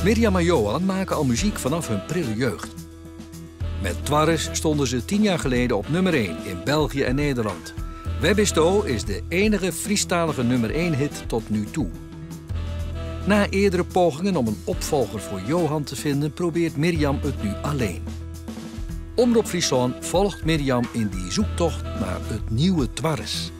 Mirjam en Johan maken al muziek vanaf hun prille jeugd. Met Twarres stonden ze 10 jaar geleden op nummer 1 in België en Nederland. Wêr Bisto is de enige Friestalige nummer 1 hit tot nu toe. Na eerdere pogingen om een opvolger voor Johan te vinden, probeert Mirjam het nu alleen. Omrop Fryslân volgt Mirjam in die zoektocht naar het nieuwe Twarres.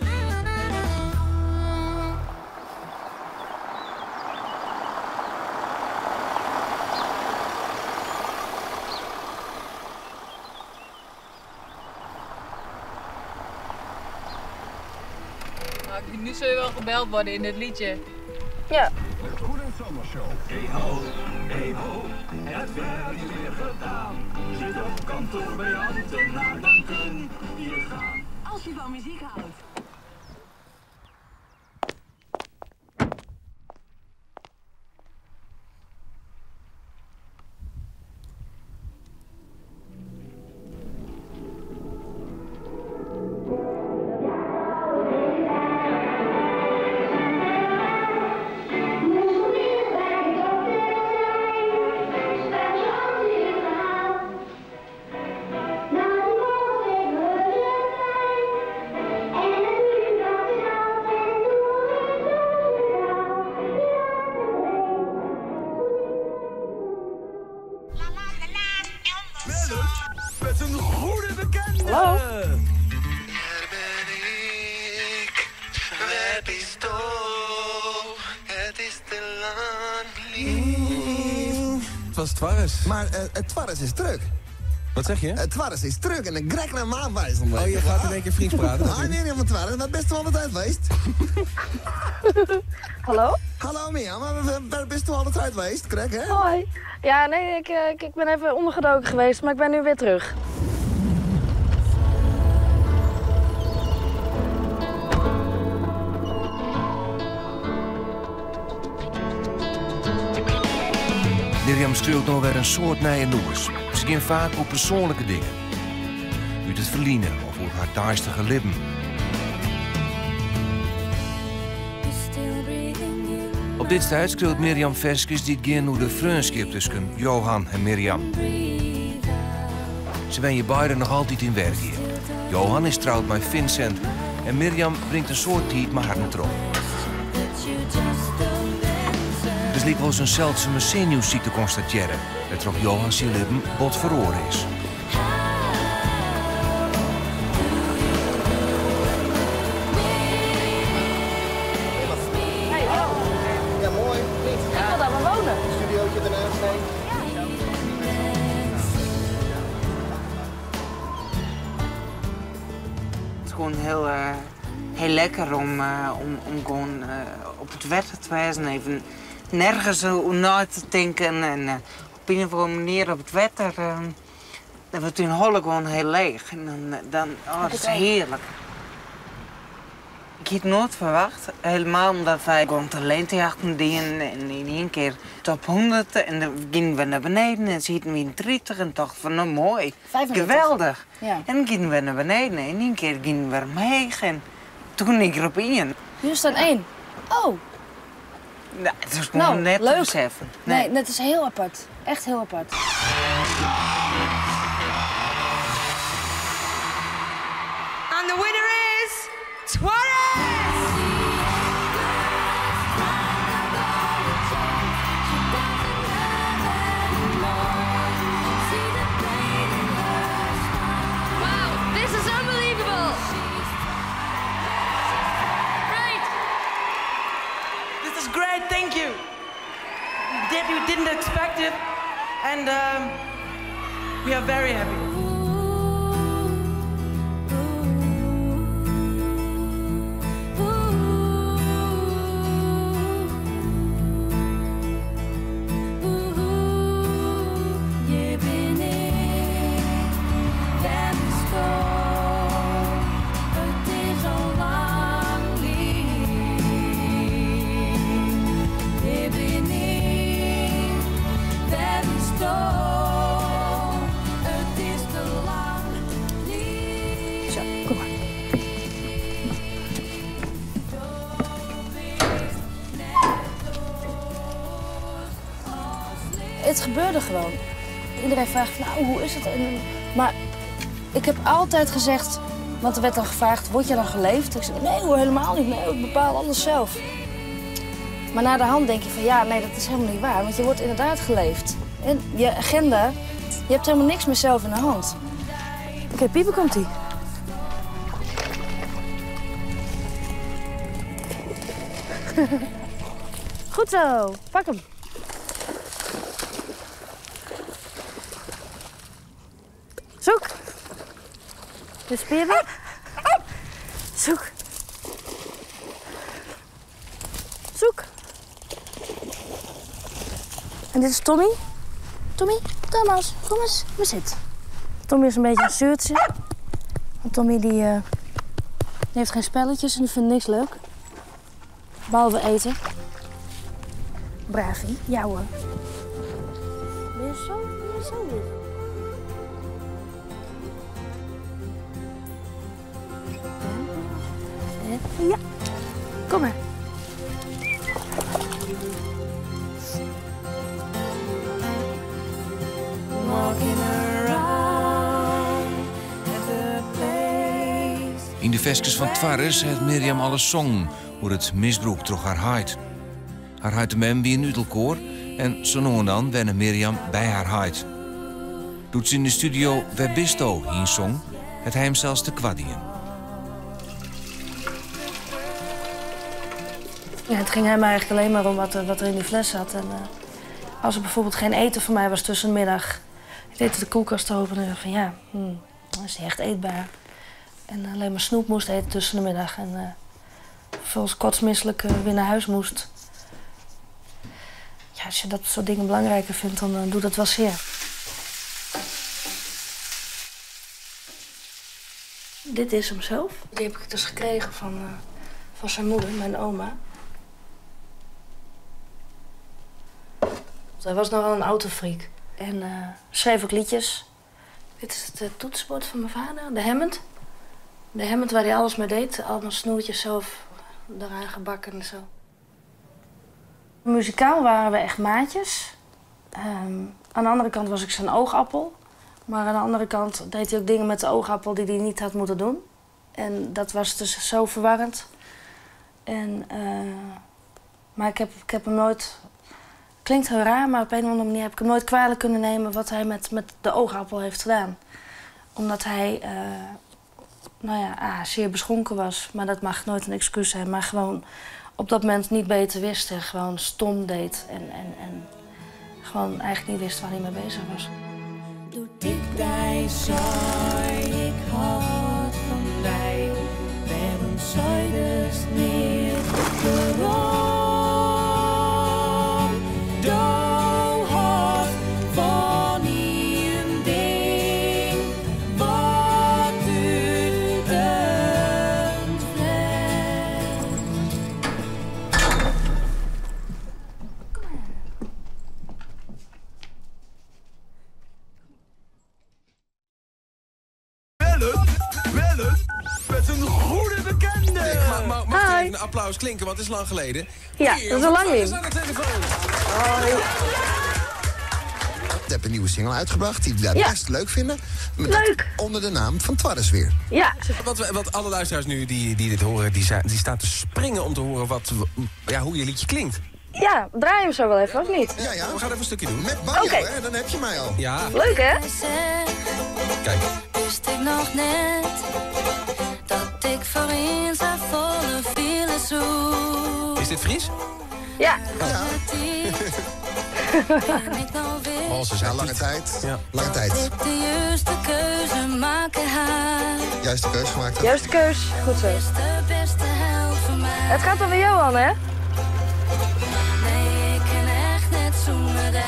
Nou, nu zul je wel gebeld worden in dit liedje. Ja. De Koen en Sander Show. Hey ho, hey ho, het werk is weer gedaan. Zit op kantoor bij ambtenaar, dan kun je gaan. Als je van muziek houdt. Bellen met een goede bekende. Hallo? Hier ben ik, wêr bisto, het is te lang lief. Het was Twarres. Maar het Twarres is druk. Wat zeg je? Het Twarres is druk en een grek naar maanwijs. Oh, je gaat in één keer Fries praten? Ah, nee, van Twarres, maar best wel altijd geweest. Hallo? Hallo Mirjam, maar waar bist u al de tijd geweest, krek hè? Hoi. Ja, nee, ik ben even ondergedoken geweest, maar ik ben nu weer terug. Mirjam skriuwt no wer in soad nije nûmers. Se geane faak oer persoanlike dingen. Út it ferline of oer har deistige libben. Op dit stuit skriuwt Mirjam ferskes dy't geane oer de freonskip tusken Johan en Mirjam. Se wenje beide noch altyd yn Wergea. Johan is troud mei Vincent en Mirjam bringt in soad tiid mei harren troch. Der is lykwols in seldsume senuwsykte konstatearre, wêrtroch't Johan syn libben bot feroare is. Hey, hallo. Ja, mooi. Ik wil daar maar wonen. Studiootje ernaast, nee. Het is gewoon heel lekker om gewoon op het wetter te wezen, even nergens over na te denken en op een of andere manier op het wetter. Dan wordt hun holle gewoon heel leeg en dan, oh, dat is heerlijk. Ik had het nooit verwacht, helemaal omdat wij gewoon talentenjachten deden en in één keer top 100 en dan gingen we naar beneden en zitten we in 30 en dachten van nou mooi, 35. geweldig. Ja. En dan gingen we naar beneden en in één keer gingen we omheeg en toen ik erop in. Jullie staan 1. Oh. Nou, het is gewoon Nou, net te leuk. beseffen. Nee, dat is heel apart. Echt heel apart. And the winner is Twarres! Wow, this is unbelievable! Great! This is great, thank you. We didn't expect it, and we are very happy. Het is Het gebeurde gewoon. Iedereen vraagt van, nou, hoe is het? En, maar ik heb altijd gezegd, want er werd dan gevraagd, word je dan geleefd? Ik zei, nee hoor, helemaal niet. Nee, ik bepaal alles zelf. Maar na de hand denk je van, ja, nee, dat is helemaal niet waar. Want je wordt inderdaad geleefd. En je agenda, je hebt helemaal niks meer zelf in de hand. Oké, Pieper komt-ie. Goed zo, pak hem. Zoek. De speerwerk. Zoek. Zoek. En dit is Tommy. Tommy, Thomas, kom eens, maar zit. Tommy is een beetje een zuurtje. Want Tommy die heeft geen spelletjes en die vindt niks leuk. Behalve eten. Bravi, ja hoor. Ben je zo lief? Ja, kom maar. In de veskes van Twarres heeft Mirjam alle song hoe het misbruik troch haar heid. Haar heid de mem wie een utelkoor en zo dan wenne Mirjam bij haar heid. Doet ze in de studio Webisto in song, het hij hem zelfs te kwadien. Ja, het ging hem eigenlijk alleen maar om wat er in die fles zat. En, als er bijvoorbeeld geen eten voor mij was tussen de middag, ik deed de koelkast open en dacht van ja, dat is niet echt eetbaar. En alleen maar snoep moest eten tussen de middag en vervolgens kotsmisselijk weer naar huis moest. Ja, als je dat soort dingen belangrijker vindt, dan doet dat wel zeer. Dit is hem zelf. Die heb ik dus gekregen van zijn moeder, mijn oma. Want hij was nogal een autofreak. En schreef ook liedjes. Dit is het toetsenbord van mijn vader, de Hammond. De Hammond waar hij alles mee deed. Allemaal snoertjes zelf eraan gebakken en zo. Muzikaal waren we echt maatjes. Aan de andere kant was ik zijn oogappel. Maar aan de andere kant deed hij ook dingen met de oogappel die hij niet had moeten doen. En dat was dus zo verwarrend. En, maar ik heb hem nooit... Klinkt heel raar, maar op een of andere manier heb ik hem nooit kwalijk kunnen nemen wat hij met de oogappel heeft gedaan. Omdat hij, nou ja, zeer beschonken was. Maar dat mag nooit een excuus zijn. Maar gewoon op dat moment niet beter wist en gewoon stom deed. En gewoon eigenlijk niet wist waar hij mee bezig was. Doe ik die zei, ik houd van die. Waarom zou je dus niet waarom? Do houdt van een ding wat uit een fles. Bellen met een goede bekende. Mag even een applaus klinken, want het is lang geleden. Ja, dat is al lang niet. Aan de telefoon. Hoi. Ik heb een nieuwe single uitgebracht die we best leuk vinden. Maar leuk! Onder de naam van Twarres weer. Ja. Wat alle luisteraars nu die dit horen, die staan te springen om te horen hoe je liedje klinkt. Ja, draai hem zo wel even, of niet? Ja, ja. We gaan even een stukje doen. Met Mario, okay. Hè? Dan heb je mij al. Ja. Leuk, hè? Kijk. Wist ik nog net dat ik voor eens een volle file zoek. Is dit Fries? Ja. Ja. Oh, ze zijn ja, lange tijd. Ja. Lange tijd. De juiste keuze maken haar. Juiste keus gemaakt. Juiste keus. Goed zo. De beste held voor mij. Het gaat over Johan, hè? Nee, ik ken echt net zonder die.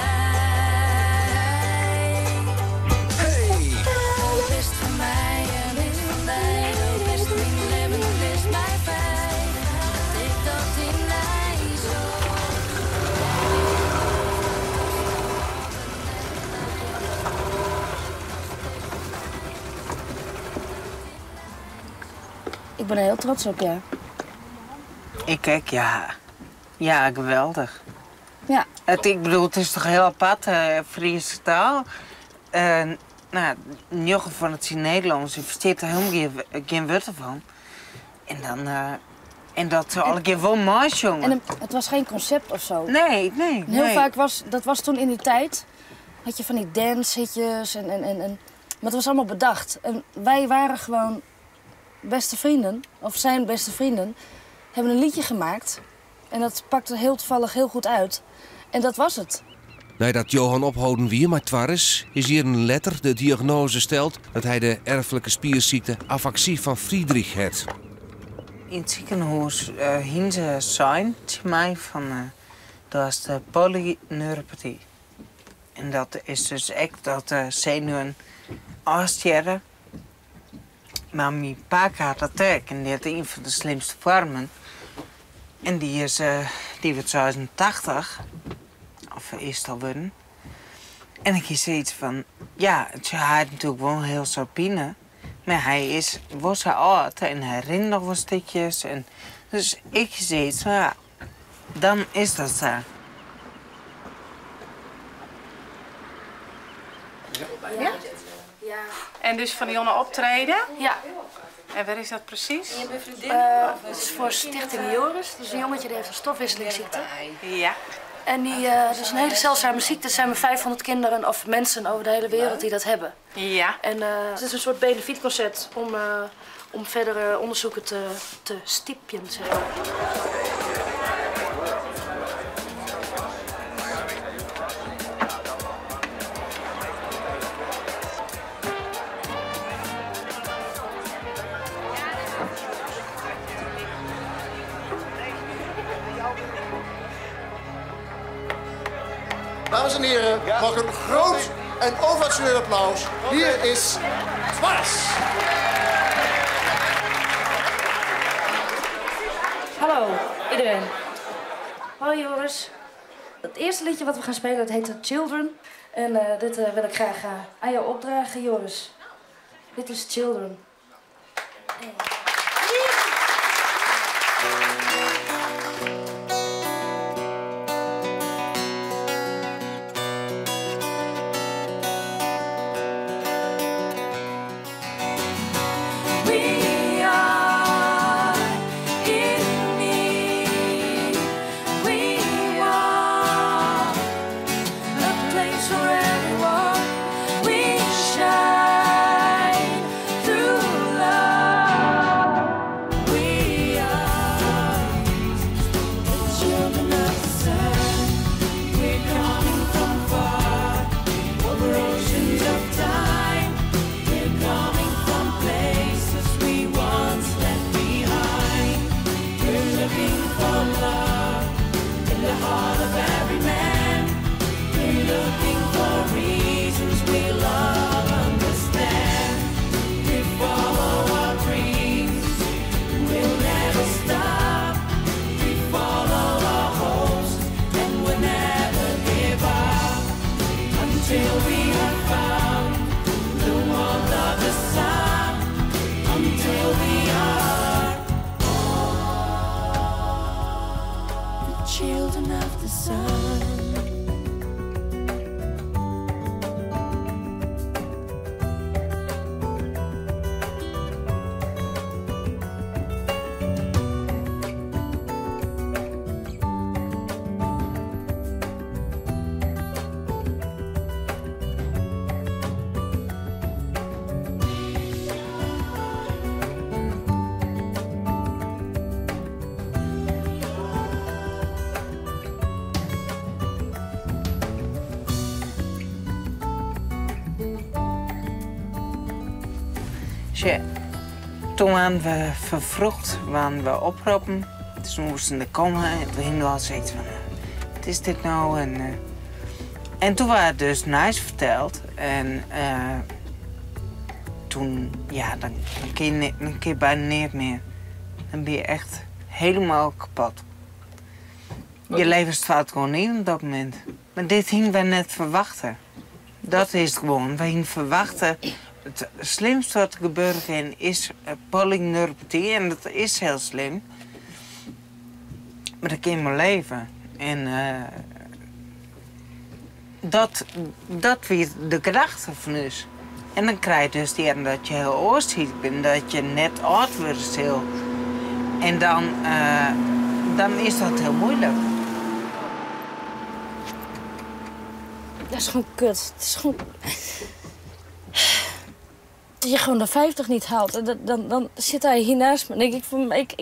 Hey! Best van mij en best van mij. Best mijn leven, best mijn pijn. Dat ik dat in mij zo. Ik ben er heel trots op, ja. Ik kijk, ja. Ja, geweldig. Ja. Het, ik bedoel, het is toch heel apart, Friese taal. Nou, njoggen fan de tsien Nederlanners, dy ferstiet der helemaal gjin, gjin wurd fan. En dan, en dat se allegear wol meisjonge. En het was geen concept of zo. Nee, nee, En heel nee. vaak was, dat was toen in die tijd, had je van die dancehitjes en maar het was allemaal bedacht. En wij waren gewoon beste vrienden, of zijn beste vrienden, hebben een liedje gemaakt. En dat pakte heel toevallig heel goed uit. En dat was het. Neidat Johan opholden wie mei Twarres, is jierren letter de diagnose steld dat hy de erflike spierziekte afaxie fan Friedreich hat. Yn it sikehûs hiene se sein tsjin my fan dat is de polyneuropaty. En dat is dus ek dat de senuwen ôfstjerre. Mar myn pake hat dat ek en dy hat ien fan de slimste foarmen. En dy wurdt 86, of is it al wurden. En ik hie sayts fan, ja, hy hat natuerlik wol in hiel soad pine. Mar hy is wol sa âld en hy rint noch wol stikjes. En dus ik hie sayts fan, ja, dan is dat sa. Ja? En dus fan 'e jûn optrede? Ja. En wêr is dat presys? Het is voor Stichting Joris. Dat is een jongetje die heeft een stofwisselingsziekte. Ja. En dat is een hele zeldzame ziekte. Er zijn maar 500 kinderen of mensen over de hele wereld die dat hebben. Ja. En het is een soort benefietconcert om verdere onderzoeken te stiepjen, zeg maar. Dames en heren, mag een groot en ovationeel applaus. Hier is Twarres. Hallo iedereen. Hoi Joris. Het eerste liedje wat we gaan spelen, dat heet The Children. En dit wil ik graag aan jou opdragen, Joris. Dit is Children. We are in need. We are a place for everyone. We shine through love. We are the children of the sun. We're coming from far, over oceans of time. We're coming from places we once left behind. We're looking for love in the heart of every man. We're looking for reasons we'll all understand. We follow our dreams, we'll never stop. We follow our hopes and we'll never give up until we have found the warmth of the sun. Until we are all the children of the sun. Tja, toen waren we vervroegd, waren we oproepen. Dus we moesten er komen en toen hingen we al zoiets van, wat is dit nou? En toen werd het dus nice verteld. En toen, ja, dan, dan kun je dan kun je bijna niet meer. Dan ben je echt helemaal kapot. Je leven staat gewoon niet op dat moment. Maar dit gingen wij net verwachten. Dat is het gewoon. Wij gingen verwachten. Het slimste wat er gebeuren kan is polyneuropathie. En dat is heel slim. Maar dat kan je maar leven. En Dat, dat wie de gedachte fan ús. En dan krij je dus te hearren dat je hiel oars siik bent, dat je net âld wurde sil. En dan, eh, dan is dat hiel muoilik. Dat is gewoon kut. Het is gewoon. Dat je gewoon de 50 niet haalt. En dan zit hij hier naast me en denk ik van. Ik,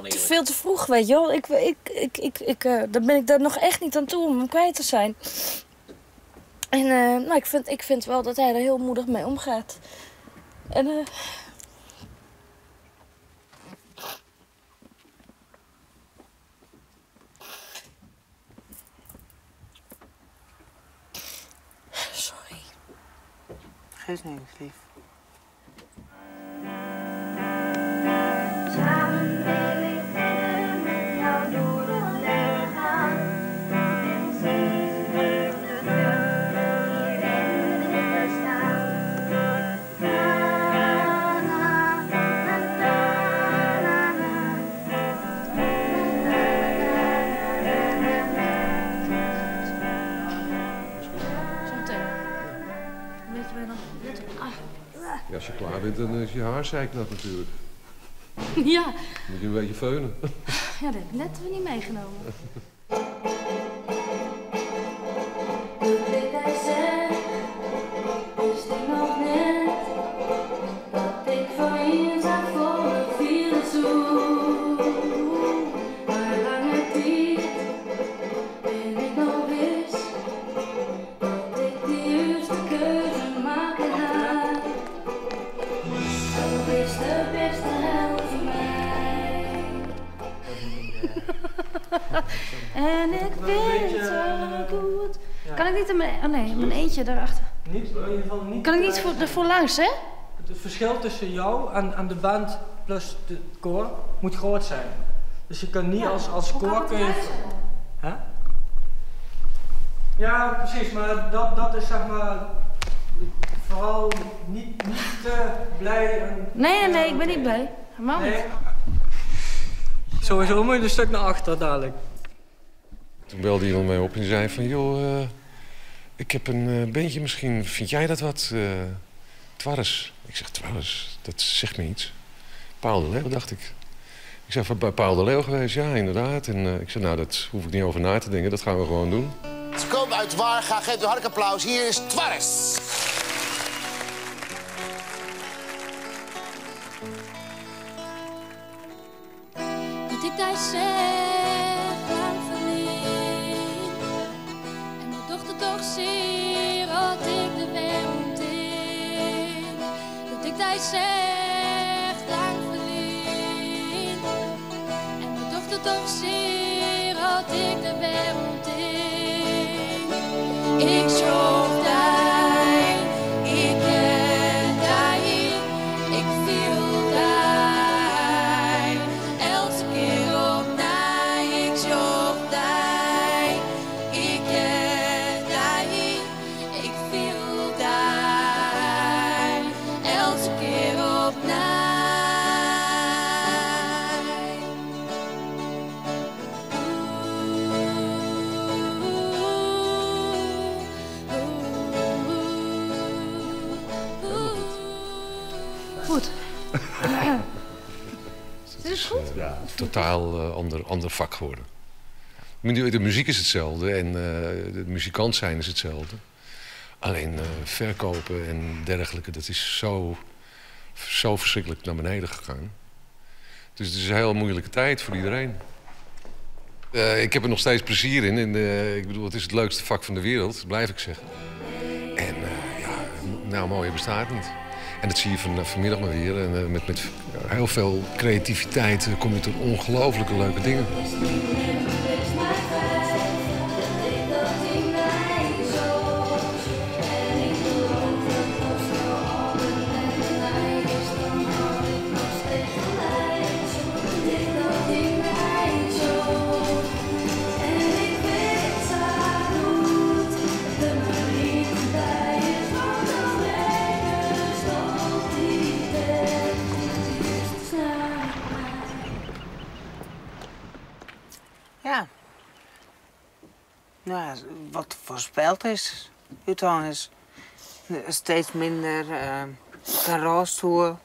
te veel te vroeg, weet je wel. Ik, daar ben ik daar nog echt niet aan toe om hem kwijt te zijn. En nou, ik vind wel dat hij er heel moedig mee omgaat. En sorry. Geeft niks, lief. Samen wil ik verder met jou door het leven gaan. En steeds meer de hier in het bestaan. Na, na, na, na, na, na. Zometeen. Weet je waar dan? Let op. Ah. Ja, als je klaar bent, dan is je haar zeiknat natuurlijk. Ja. Dan moet je een beetje föhnen. Ja, dat heb ik net weer niet meegenomen. Dat ik hij zeg, wist ik nog net dat ik van je zou volgen viel zoek. Maar lange tijd ben ik nog wis dat ik de juiste keuze maken had. Dat is de beste held voor mij. En ik weet zo goed. Kan ik niet in mijn... Oh nee, mijn eentje daarachter. Niet, in ieder geval niet. Kan ik niet ervoor langs, hè? Het verschil tussen jou en de band plus de koor moet groot zijn. Dus je kan niet als Hoe kan koor het kun je. eruit zijn? Hè? Ja, precies, maar dat is zeg maar vooral niet te blij. En, Nee, nee, nee, ik ben niet blij. Helemaal niet. Nee. Sowieso moet je een stuk naar achter dadelijk. Toen belde iemand mij op en die zei van... joh, ik heb een bandje misschien, vind jij dat wat? Twarres. Ik zeg, Twarres, dat zegt me iets. Paul de Leeuw, dacht ik. Ik zei, van bij Paul de Leeuw geweest? Ja, inderdaad. En ik zei, nou, dat hoef ik niet over na te denken, dat gaan we gewoon doen. Ze komen uit Warga. Geef een hartelijk applaus. Hier is Twarres. Dat ik daar zeg, lang verliefd. En mijn dochter toch zeer had ik de wereld in. Dat ik daar zeg, lang verliefd. En mijn dochter toch zeer had ik de wereld in. Ik schoof daar, ik ken daar, ik viel daar. Elke keer opnieuw, ik schoof daar, ik ken daar, ik viel daar. Elke keer opnieuw. Goed. Dit is goed. Ja, totaal ander vak geworden. De muziek is hetzelfde en de muzikant zijn is hetzelfde. Alleen verkopen en dergelijke, dat is zo verschrikkelijk naar beneden gegaan. Dus het is een heel moeilijke tijd voor iedereen. Ik heb er nog steeds plezier in. En, ik bedoel, het is het leukste vak van de wereld, dat blijf ik zeggen. En ja, nou, mooier bestaat niet. En dat zie je vanmiddag maar weer. En met heel veel creativiteit kom je tot ongelooflijke leuke dingen. Nou, wat foarspeld is, úteinlik steeds minder in rolstoel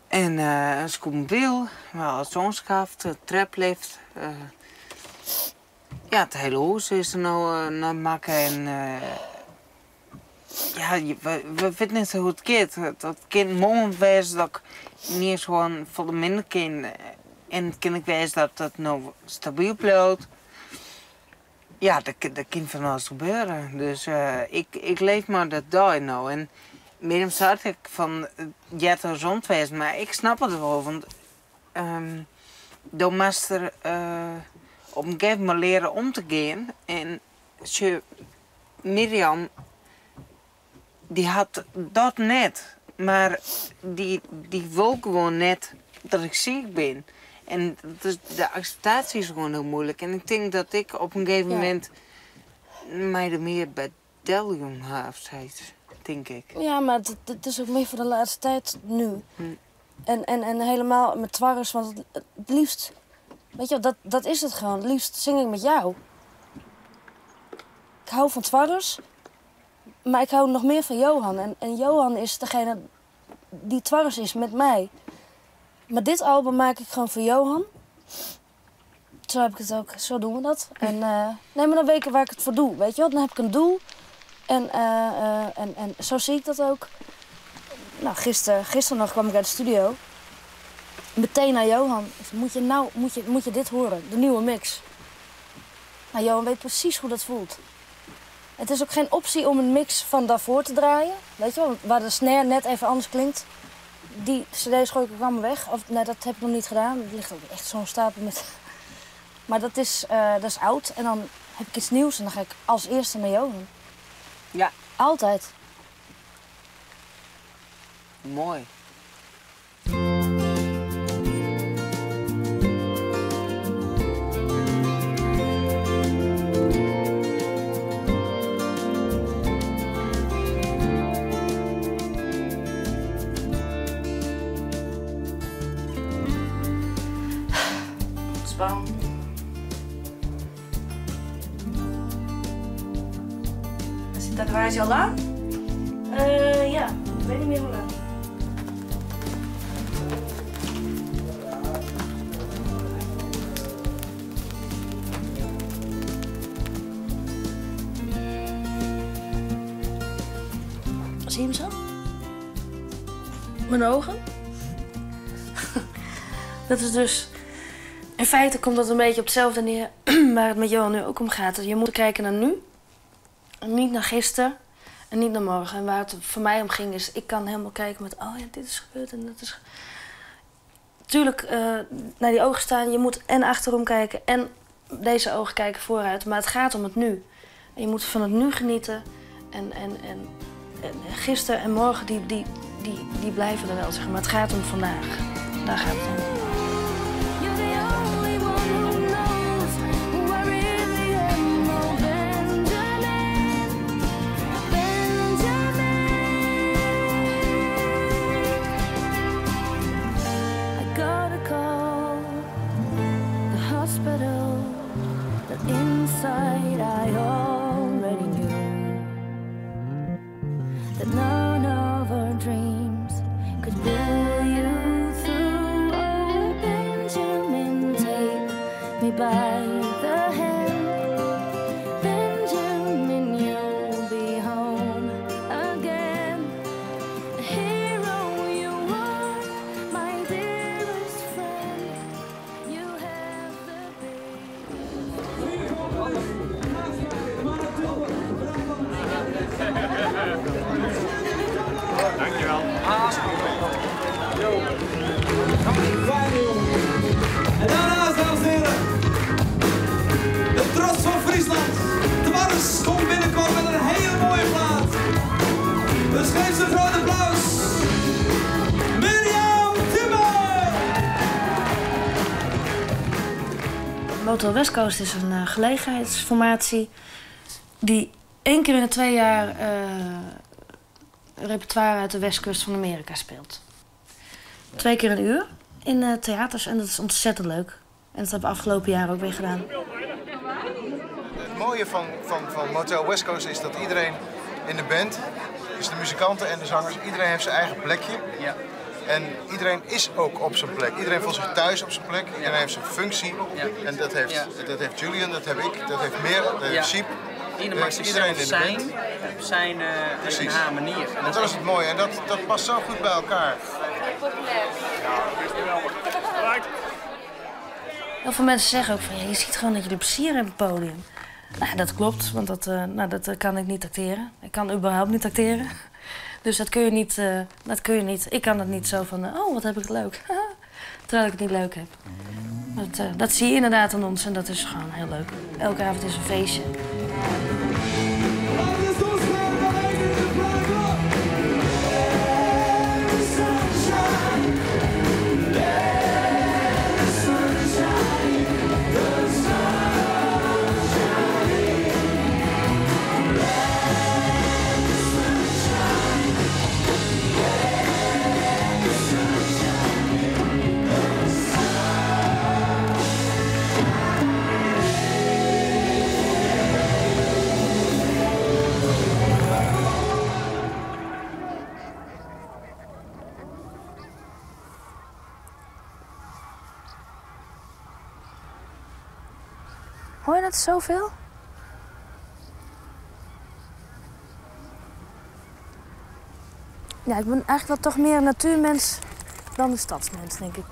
en in scootmobyl, mar alles oanskaft, in treplift. Ja, it hiele hûs is der no nei makke en ja, we witte net sa hoe't it giet. Dat kin moarn wêze dat ik yniens gewoan folle minder kin en it kin ek wêze dat it no stabyl bliuwt. Ja, der kin fan alles gebeure. Dus ik leef mei de dei no. En Mirjam seit ek fan it heart der rûn te wêzen, mar ik snap it wol, want do moatst der op in gegeven momint leare om te gean. En sjoch, Mirjam dy hat dat net, mar dy wol gewoan net dat ik siik bin. En de akseptaasje is gewoan hiel muoilik. En ik tink dat ik op in gegeven momint my der mear by deljûn ha of sayts, tink ik. Ja, mar it is ek mear foar de lêste tiid nu. En helemaal met Twarres, want het liefst, weet je, dat is het gewoon. Het liefst zing ik met jou. Ik hou van Twarres, maar ik hou nog meer van Johan. En Johan is degene die Twarres is met mij. Maar dit album maak ik gewoon voor Johan. Zo heb ik het ook, zo doen we dat. En, nee, maar dan weet ik waar ik het voor doe, weet je wel. Dan heb ik een doel en zo zie ik dat ook. Nou, gisteren nog kwam ik uit de studio. Meteen naar Johan. Ik zei, moet je nou, moet je, moet je dit horen, de nieuwe mix. Nou, Johan weet precies hoe dat voelt. Het is ook geen optie om een mix van daarvoor te draaien. Weet je wel, waar de snare net even anders klinkt. Die cd's gooi ik ook allemaal weg. Of, nee, dat heb ik nog niet gedaan. Er ligt ook echt zo'n stapel met... Maar dat is oud. En dan heb ik iets nieuws en dan ga ik als eerste naar Johan. Ja. Altijd. Mooi. Ontspan. Is de tatoeage al lang? Ja, ik weet niet meer hoe lang. Zie je hem zo? Mijn ogen. Dat is dus... In feite komt dat een beetje op hetzelfde neer waar het met Johan nu ook om gaat. Je moet kijken naar nu. En niet naar gisteren. En niet naar morgen. En waar het voor mij om ging is, ik kan helemaal kijken met... Oh ja, dit is gebeurd en dat is Tuurlijk, naar die ogen staan. Je moet en achterom kijken en deze ogen kijken vooruit. Maar het gaat om het nu. En je moet van het nu genieten. En gisteren en morgen, die blijven er wel, zeg maar. Het gaat om vandaag. Daar gaat het om. Inside I already knew that none of our dreams could pull you through. Oh, Benjamin, take me by the hand. Benjamin, you'll be home again. A hero you are, my dearest friend. You have the big. Dankjewel. En daarnaast, dames en heren, de trots van Friesland. Twarres komt binnenkort met een hele mooie plaat. Dus geef ze een groot applaus. Mirjam Timmer! Motel West Coast is een gelegenheidsformatie die 1 keer in de 2 jaar repertoire uit de westkust van Amerika speelt. 2 keer een uur in theaters en dat is ontzettend leuk. En dat hebben we afgelopen jaar ook weer gedaan. Het mooie van, van, van Motel West Coast is dat iedereen in de band, dus de muzikanten en de zangers, iedereen heeft zijn eigen plekje. Ja. En iedereen is ook op zijn plek. Iedereen voelt zich thuis op zijn plek. Iedereen heeft zijn functie. En dat heeft, dat heeft Julian, dat heb ik, dat heeft Mer, dat heeft Siep. Iedereen Dat mag heeft iedereen zichzelf in de zijn band. op zijn en Precies. haar manier. En dat is het mooie. En dat, dat past zo goed bij elkaar. Heel veel mensen zeggen ook van ja, je ziet gewoon dat jullie plezier hebben op het podium. Nou, dat klopt, want dat, nou, dat kan ik niet acteren. Ik kan überhaupt niet acteren. Dus dat kun je niet, dat kun je niet. Ik kan het niet zo van, oh, wat heb ik het leuk. Terwijl ik het niet leuk heb. Dat, dat zie je inderdaad aan ons en dat is gewoon heel leuk. Elke avond is een feestje. Hoor je dat zoveel? Ja, ik ben eigenlijk wel toch meer een natuurmens dan een stadsmens, denk ik.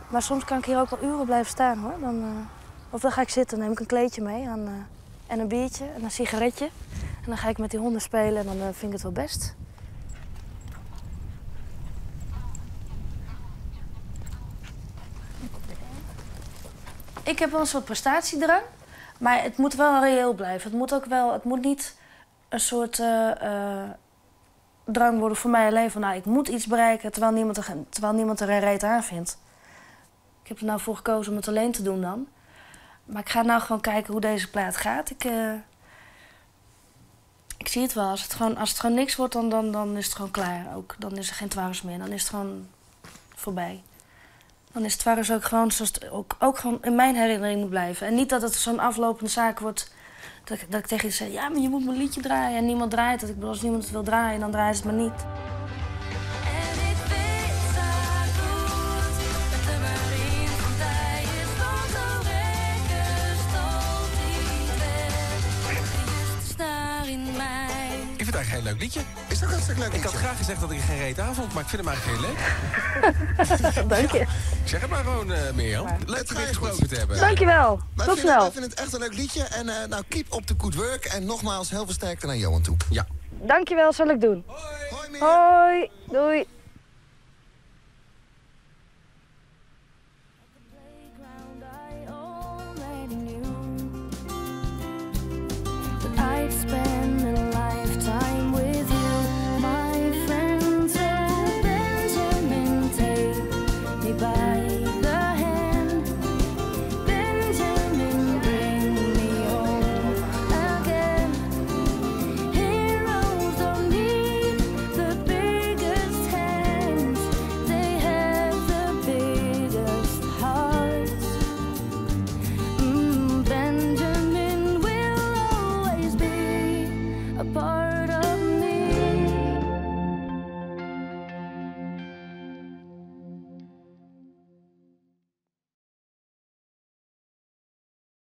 Maar soms kan ik hier ook wel uren blijven staan, hoor. Dan, of dan ga ik zitten, dan neem ik een kleedje mee en, en een biertje en een sigaretje. En dan ga ik met die honden spelen en dan vind ik het wel best. Ik heb wel een soort prestatiedrang, maar het moet wel reëel blijven. Het moet ook wel, het moet niet een soort drang worden voor mij alleen van, nou, ik moet iets bereiken terwijl niemand er een reet aan vindt. Ik heb er nou voor gekozen om het alleen te doen dan. Maar ik ga nou gewoon kijken hoe deze plaat gaat. Ik zie het wel. Als het gewoon niks wordt, dan is het gewoon klaar ook. Dan is er geen Twarres meer. Dan is het gewoon voorbij. Dan is Twarres ook gewoon zoals het ook gewoon in mijn herinnering moet blijven. En niet dat het zo'n aflopende zaak wordt. Dat ik tegen je zeg, ja, maar je moet mijn liedje draaien. En niemand draait het. Ik bedoel, als niemand het wil draaien, dan draait het maar niet. Ik vind het eigenlijk een heel leuk liedje. Is dat hartstikke leuk Ik had graag gezegd dat ik er geen reet aan vond, maar ik vind hem eigenlijk heel leuk. Dank je. Ja, zeg het maar gewoon, Mirjam. Leuk om je gesproken te hebben. Dankjewel. Tot snel. Wij vinden het echt een leuk liedje. En nou, keep up the good work. En nogmaals, heel veel sterkte naar Johan toe. Ja. Dankjewel, zal ik doen. Hoi, Hoi. Doei.